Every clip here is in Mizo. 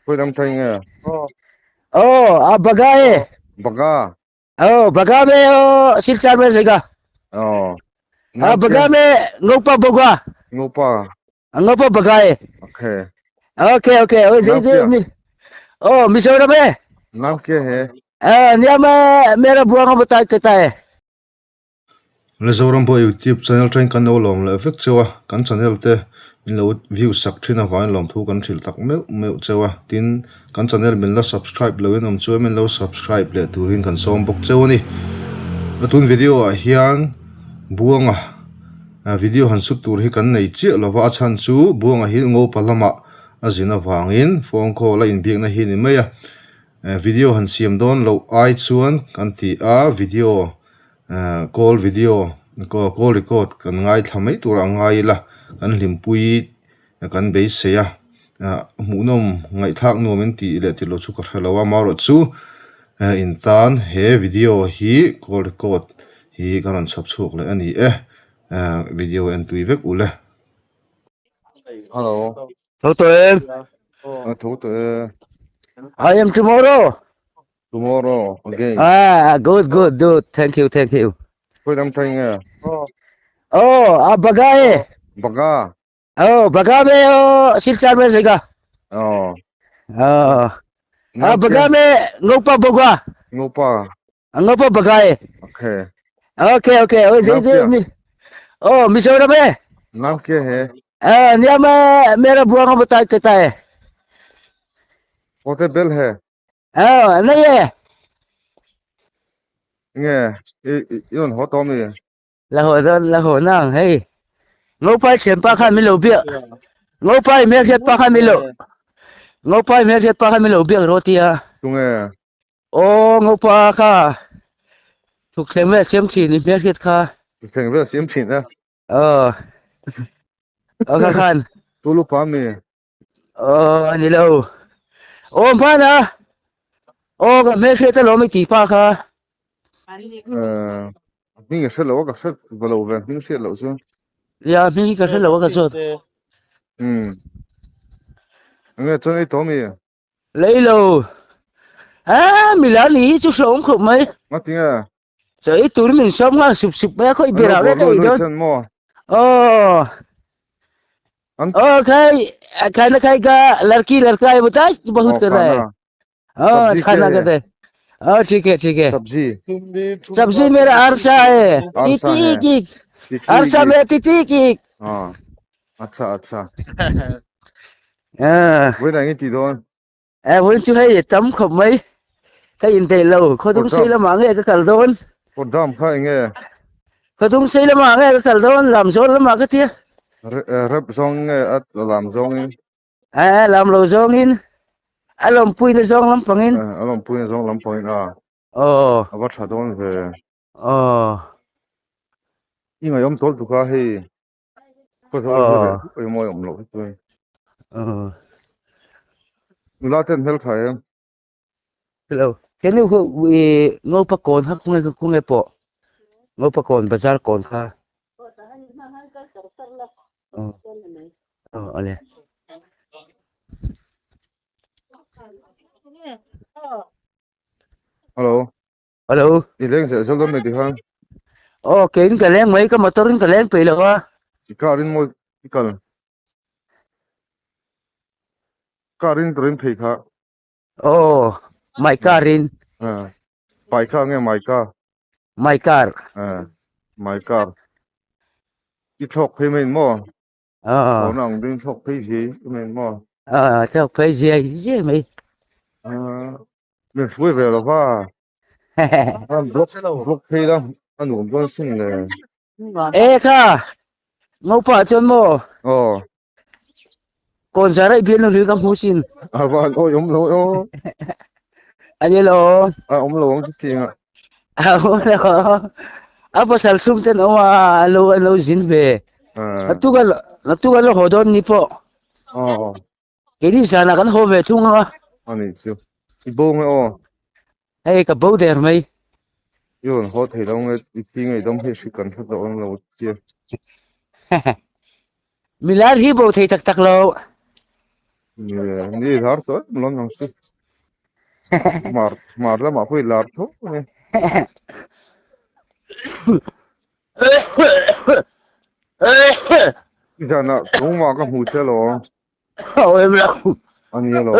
Khawi lam thleng nge? Oh, a baga e. Baga. Oh, baga me oh Silchar me jega. Oh. A baga me ngopa boga. Ngopa. Ngopa baga e. Okay. Okay, okay. Oh, jai jai mi. Oh, Mizoram e. नाम क्या है निया में मेरा बुआ का बता कहता है Mizoram pawh youtube channel tangin kan lo lawm leh vek cheu a, kan channel te min lo view sak thin avangin lawmthu kan hrilh tak meuh meuh cheu a, tin kan channel min la subscribe loh in awm chuan min lo subscribe leh turin kan sawm bawk cheu a ni. A tun video ah hian Buanga video han sut tur hi kan nei chiah lova a chhan chu Buanga hi Ngopa lamah a zin avangin phone call a inbiakna hi a ni mai a, video han siam dawn loh ai chuan kan ti a video Call video call record kan ngaithla mai tur a ngai ila kan hlimpui kan beisei a hmuhnawm ngaihthlak nuam in tih leh tih loh chu ka hre lo a amaherawh chu in tan he video hi call record hi ka rawn chhawp chhuak leh a ni e video en tui vek ule. Hello. Tho tawh em? Tho tawh e. I am tomorrow. Tomorrow again. Ah, good, good, dude. Thank you, thank you. Khawi lam thleng nge? Oh, a baga e. Baga. Oh, baga me oh Silchar me jega. Oh. Oh. Ah, baga me ngopa boga. Ngopa. Ngopa baga e. Okay. Okay, okay. Oh, jai jai mi. Oh, Mizoram e. नाम क्या है Ah, निया में मेरा बुआ का बता कहता है कौन से बिल है Ah, नहीं है nge i i rawn haw tawh ami? La haw dawn la haw nang hei Ngopai thianpa khan min lo biak Ngopai hmelhriat pa khan min lo Ngopai hmelhriat pa khan min lo biak rawh tia Tunge? Aw Ngopa kha thukthleng vel siam thin i hmelhriat kha Thukthleng vel siam thin a? Aw Aw kha khan Tulupa ami? Aw a ni lo. Aw hman a. Aw ka hmelhriat alawm i tih pa kha. Eh, hming ka hre lo a ka hre va lo ve hming hriat loh chu. Ya hming hi ka hre lo a ka zawt. Hmm. Nge chuan ei tawh mi? Lei lo. Ah, milar ni hi chu hlawm khawp mai. Ngati nge? Chaw ei tur min sawm nghal sup sup mai a khawi ber ah vek a ei dawn. Aw. Oh khai खाना खाएगा लड़की लड़का है बता बहुत कर रहा है ओ खाना कहते हैं ओ ठीक है ठीक है सब्जी सब्जी मेरा अरसा है तिती की अरसा मेरा तिती की हाँ अच्छा अच्छा हाँ với này cái gì thôi e vun chu hei tam khawp mai ka indaih lo khawdung sei lamah nge ka kal dawn Kawdam kha enge khawdung sei lamah nge ka kal dawn lam zawn lamah ka tia rep zawng nge a lam zawng in e lam lo zawng in a lawmpui na zawng lampang in a lawmpui na zawng lampang in a aw a va tha dawn ve aw i ngaihawm tawl tuk a hei aw Emaw awm loh hi chu aw nula ten hmel tha em hello can you i ngopa kawn kha khawnge khawnge pawh ngopa kawn bazar kawn kha aw aw awle hello Hello. I leng zel zel dawn mai tikhan. Aw keiin ka leng mai ka motor in ka leng peih lo a. I car in mawi i kal. Car in ka rin phei kha. Aw my car in. Ah my car nge my car. My car. Ah my car. I thlawk phei mai in maw. Aw. Thlawhna ang ding thlawk phei zia mai in maw. Aw thlawk phei zia zia mai. Ah min hruai ve lo va. Block block phei la a nuam dawn sin le. E kha ngopa chuan maw. Aw. Kawn zara i bialnu hlui ka hmu sin. A van awi awm lo aw. A ni lo. A awm lo ang chu tiang ah. A awm lo. A pasal chhung ten awm a a lo an lo zin ve. Naktuk an naktuk an lo haw dawn ni pawh. Aw. Keini zanah kan haw ve thung ang a. A nih chu. I bo nge aw. Hei ka bo der mai. I rawn haw thei lo nge i pi ngei dawm hei hri kan hre tawh ang lo che. Milar hi bo thei tak tak lo. Ni lar tawh em lawm ang chu. Hmar hmar lamah pawh i lar tho mai. Nizanah keimah ka hmu che alawm. A ni alawm.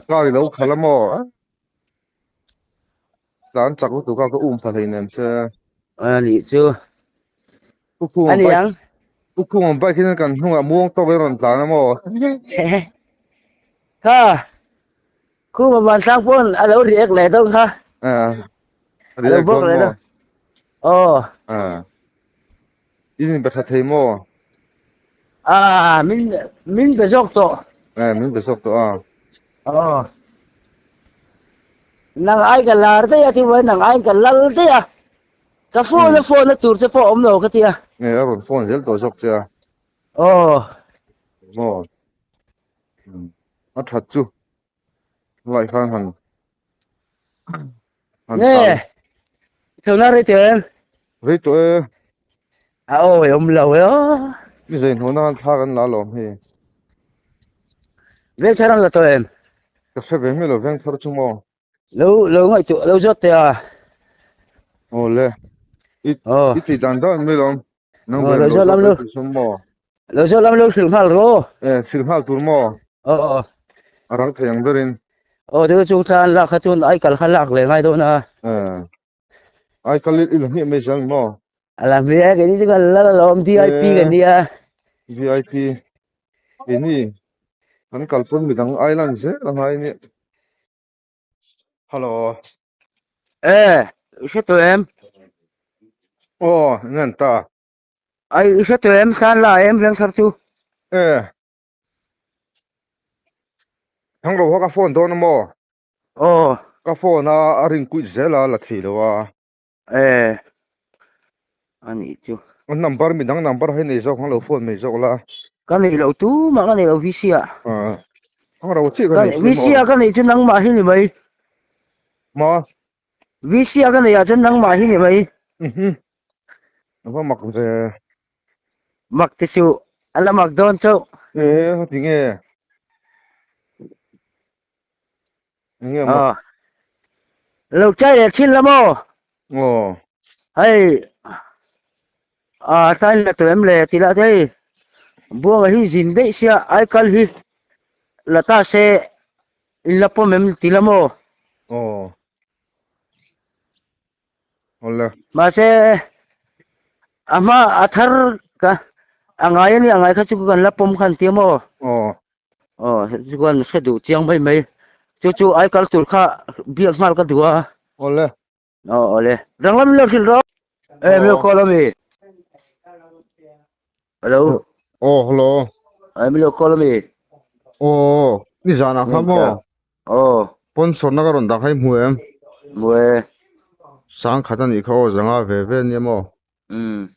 Car i lo khalh a maw? Tlan chak lutuk a ka um pha hleinem che. A nih chu. Pu Khuma A ni bike ang. Pu Khuma bike hian kan hnungah muang tawk in rawn tlan a maw? Kha Khuma Vansang pawn a lo react leh dawn kha. A A lo react bawk dawn leh maw? dawn. Aw. A In in be tha thei maw? A min min be zawk tawh. E min be zawk tawh a. Aw. Nang ai ka lar daih a chuan nang ai ka lal daih a. Ka phone a phone a tur che pawh awm lo ka tia. E a rawn phone zel tawh zawk che a. Aw. Maw. A that chu. Lai khan han han Nge tal. Thona rei tawh em? Rei tawh e. A awi awm lo e aw. Mi zei hnawhna khan thla kan la alawm hei. Veng thar an la tawh em? Ka hre ve hmel lo veng thar chu maw. Lo lo ngaihtuah lo zawt teh a. Aw le. I Aw. i tih dan dan mai lawm. Nang Aw ber lo lo zawt zawt lam lo. tih sawm maw. Lo zawt lam lo hrilh nghal rawh. E hrilh nghal tur maw. Aw aw. A rang thei ang berin. Aw chu chu thla an lak kha chuan ai kal kha lak leh ngai dawn a. E. Ai kal i la hmiah mai zel maw. A la hmiah e keini chu kan la lawm VIP kan nia. VIP keini kan kalpun midang island zel a ngai nia. Hello. E i hre tawh em? Aw ngan ta. Ai i hre tawh em san la em veng thar chu. E. Thang lo ha ka phone dawn a maw? Aw. Ka phone a a ring kuit zel a la thei lo a. E. Ani chu. An number midang number hei nei zawk ang lo phone mai zawk la. Ka nei lo tumah ka nei lo VC ah. Ah. Ang ro chi ka nei si VC ah ka nei chu nangmah hi ni mai. Ma. VC ah ka nei ah chuan nangmah hi ni mai. Mhm. Ava mak ve. Mak te chu ala mak dawn chauh. E hati nge. Enge mak. Ah. Lo chai leh thin la maw? Aw. Hei a tlai la tawh em le ti lah te hei buanga hi zin daih sia ai kal hi la ta se in la pawm em ti la maw? Aw. Awle. Mahse a hma a thar ka a ngai a ni a ngai kha chu kan la pawm khan tia maw? Aw. Aw chu kan hre duh chiang mai mai. Chu chu ai kal tur kha biak nghal ka duh a. Awle. Aw awle. Danglam lo hrilh rawh. E mi lo call ami. Hello. Aw hello. Ai mi lo call ami. Aw ni zanah kha maw? Aw. Pawn sawrna ka rawn dah kha i hmu em? Hmu e. Sangkhat a nih kha aw zanga ve ve ania maw? Umm.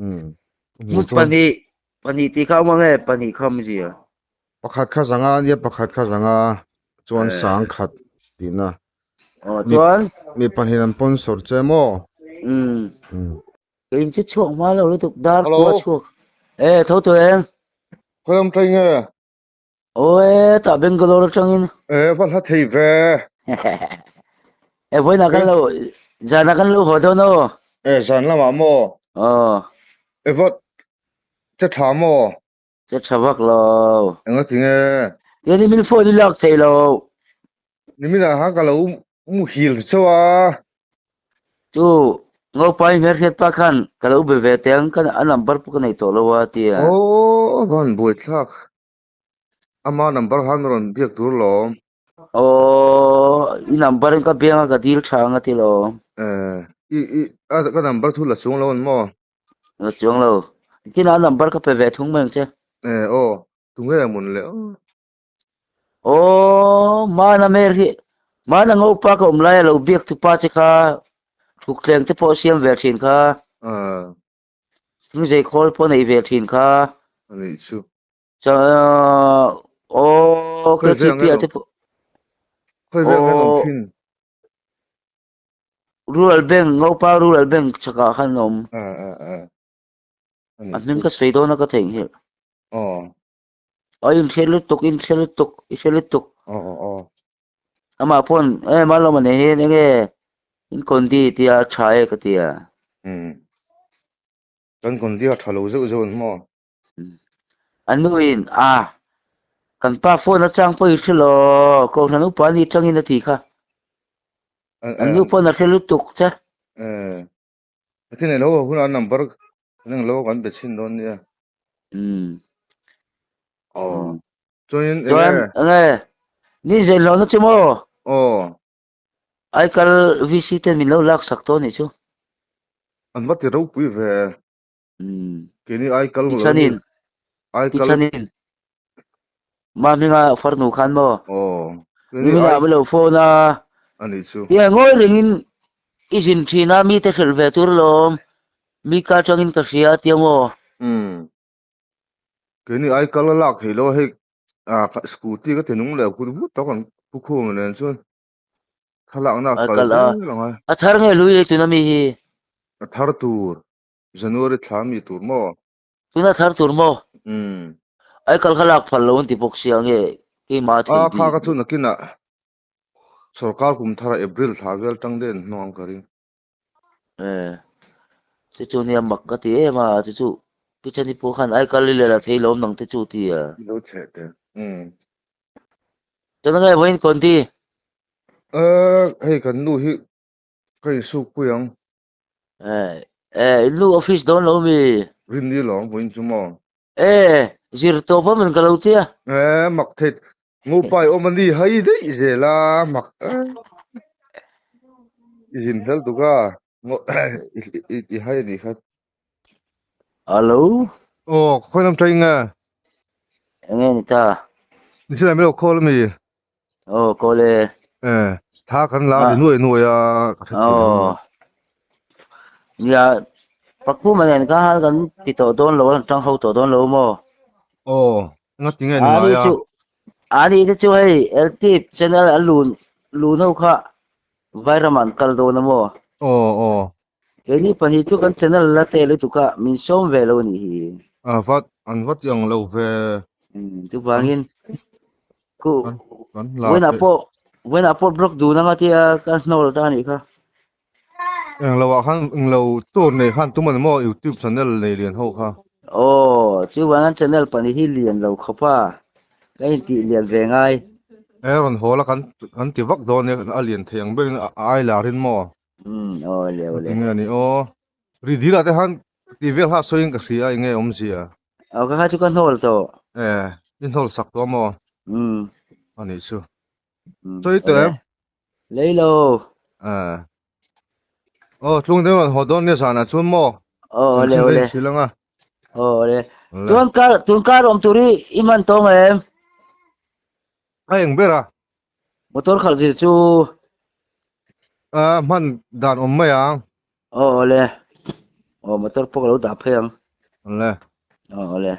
Umm. Hmu pahnih, pahnih tih kha awm ang e, pahnih kha awmzia. Pakhat kha zanga ania, pakhat kha zanga chuan sangkhat tihna. Aw chuan? Mi pahnih an pawn sawr che maw? Umm. Ka in chu chhuak hma lo lutuk, dar kua chhuak. E tho tawh em? Khawi awm ṭai nge? Aw e, tah Bangalore atangin. E, va hla thei ve. E, vawiinah kan lo, zanah kan lo haw dawn aw. E, zan lamah maw? Aw. E, va che tha maw? Che tha vak lo. Enga tinge? Tiani min phone i lak thei lo. Niminah khan ka lo muhil chauh a. Chu Ngopa i hmelhriat pa khan ka lo be ve teh ang, ka a number pawh ka nei tawh lo a ti a. Aw, a van buaithlak. Ama number khan rawn biak tur lawm. Aw, i number in ka biang a ka dil tha ang a ti lawm. Eh, i i a ka number chu la chuang lo an maw? La chuang lo. Kinah a number ka pe ve thung mai ang che. Eh, aw, tunge mun le aw. Aw, mana hmel hi, mana ngopa ka awm lai a lo biak tu pa che kha, thukthleng te pawh siam ve thin kha. Ah. Thingzei khawl pawh nei ve thin kha. A nih chu. Aw, KTP ah te pawh. Khawi veng hian awm thin? Rural Bank, Ngopa Rural Bank chhakah khan a awm. Ah, ah, ah. A hming ka sawi dawn a ka theihnghilh. Aw. A in hre lutuk, in hre lutuk, i hre lutuk. Aw aw aw. Amah pawn e Malawma nen hian enge in kondi tia tha e ka tia. Umm. Kan kondi a tha lo zeuh zeuh an maw? A nuin a kan pa phone atang pawh i hre lo, Kohhran upa ni tangin a ti kha. An nu pawn a hre lutuk che. Eh. Tin elo hun a number kan eng lo kan be chhin dawn nia. Umm. Aw. Chuanin enge? Chuan enge? Ni zen lo na chu maw? Aw. Aikal VC ten min lo lak sak tawh anih chu. An va ti ropui ve. Umm. Keini aikal Pi Chhanin. Pi Chhanin. Mahminga farnu khan maw? Aw. Nimin ah lo phone a. Anih chu. Tia ngawi rengin i zin thin a mite hrilh ve tur alawm. Mi ka atangin ka hria tia maw? Umm. Keini aikal a lak theih lo a hei ah scooty ka ti nung leh vut vut tak ang pu khum nen chuan thlalakna a kal zel ang a. A thar nge lui ei tuna mi hi? A thar tur. January thla mi tur maw? Tuna thar tur maw? Umm. Aikal kha lak phal lo an ti bawk sia nge keimah a thei bik. A kha ka chu nakinah sorkar kum thar ah April thla vel tang daih an hmang ang ka ring. Eh, chu chu nia mak ka ti em a, chu chu Pi Chani pawh khan aikal i leh la thei lawm nang te chu ti a. Lo cheh te. Umm. Tuna nge vawiin kawn ti? Eh, hei kan nu hi ka insuk pui ang. Eh, eh, in nu office dawn lo mi? Rinni lawm vawiin chu maw? Eh, zir tawp a man ka lo tia. Eh, mak thei Ngopai awm a ni hai daih zel a, mak i zin hlel tuk a, i hai a nih kha. Hello. Aw, khawi lam ṭaing nge? Enge ni ta? Nichina min lo call ami? Aw, call e. Eh, tha kan la ri nuai nuai a, ka hre thei lo. Aw. Nia, Pakhuma nen kha han kan ti tawh dawn lo, an ṭang ho tawh dawn lo maw? Aw, ngati nge ni ngai a? Ani te chu hei LT channel a lun lun ho kha Vairam an kal dawn a maw? Aw, aw. Keini pahnih chu kan channel la te lutuk a, min sawm ve lo a nih hi. A vat, an va ti ang lo ve. Umm, chuvangin ku Kan la vawiinah pawh vawiinah pawh block dun anga tia ka hnawl ta a nih kha. Englo ah khan englo tur nei khan tum a ni maw youtube channel nei lian ho kha. Aw, chuvang an channel pahnih hi lian lo khawp a, ka intih lian ve ngai. E rawn hawl a kan kan ti vak dawn nia a lian thei ang berin a ai lar in maw. Umm aw le aw le. Tinge a ni aw. Ri dil ah te khan ti vel kha sawiin ka hria enge awmzia. Aw ka kha chu ka hnawl tawh. E i hnawl sak tawh maw. Umm. Anih chu. Sawi teh em? Lei lo. Eh. Aw, tlung deuh rawn haw dawn nia zanah chuan maw? Aw, ole, Chanchin ole. ka inchhil anga. Aw, ole. Chuan kar, tun kar awm tur hi i hman tawng em? A eng ber a? Motor khalh zir chu. Ah, hman dan awm mai ang. Aw, ole. Aw, motor pawh ka lo dah phei ang. Ole. Aw, ole.